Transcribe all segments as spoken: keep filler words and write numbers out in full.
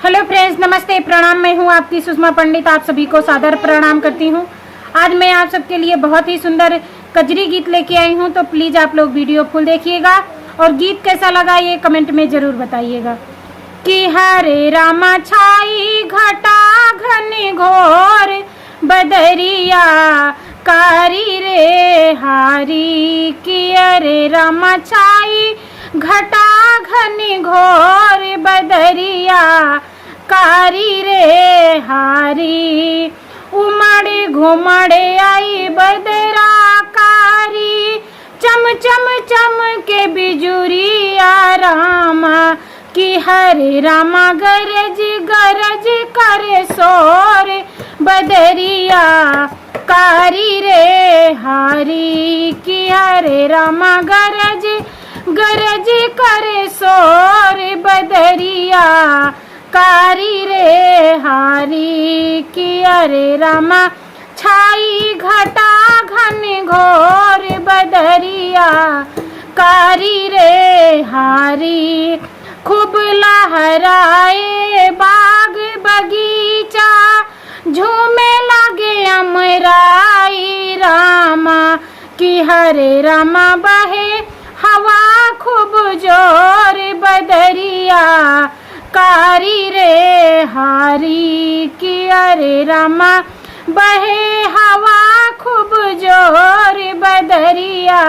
हेलो फ्रेंड्स, नमस्ते, प्रणाम। मैं हूं आपकी सुषमा पंडित, आप सभी को सादर प्रणाम करती हूं। आज मैं आप सबके लिए बहुत ही सुंदर कजरी गीत लेके आई हूं, तो प्लीज आप लोग वीडियो फुल देखिएगा और गीत कैसा लगा ये कमेंट में जरूर बताइएगा। कि हरे रामा छाई घटा घन घोर बदरिया कारी रे हारी, कि हरे रामा छाई घटा घन घोर बदरिया कारी रे हारी। उमड़ घुमड़ आई बदरा कारी, चम चम चम के बिजुरिया रामा, कि हरे रामा गरज गरज करे सोर बदरिया कारी रे हारी, कि हरे रामा गरज गरज करे सोर बदरिया कारी रे हारी, कि हरे रामा छाई घटा घन घोर बदरिया कारी रे हारी। खूब लहराए बाग बगीचा, झूमे लागे अमराई रामा, कि हरे रामा बहे हवा खूब जोर बदरिया कारी रे हारी, कि हरे रामा बहे हवा खूब जोर बदरिया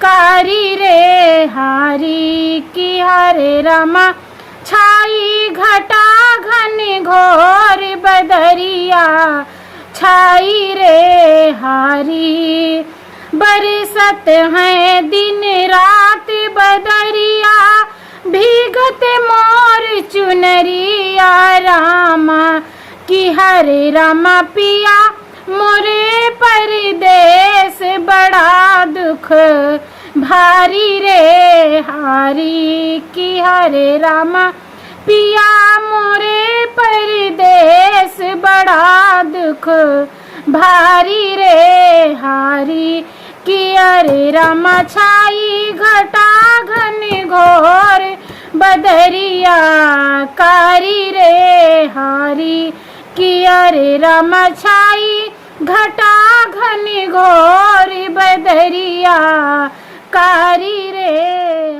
कारी रे हारी, कि हरे रामा छाई घटा घन घोर बदरिया छाई रे हारी। बरसत है दिन रात बदरिया, भीगत मोर चुनरिया रामा, कि हरे रामा पिया मोरे परदेस बड़ा दुख भारी रे हारी, कि हरे रामा पिया मोरे परदेस बड़ा दुख भारी रे हारी, कि हरे रामा छाई घटा घन घोर बदरिया कारी रे हारी, कि हरे रामा छाई घटा घन घोर बदरिया कारी रे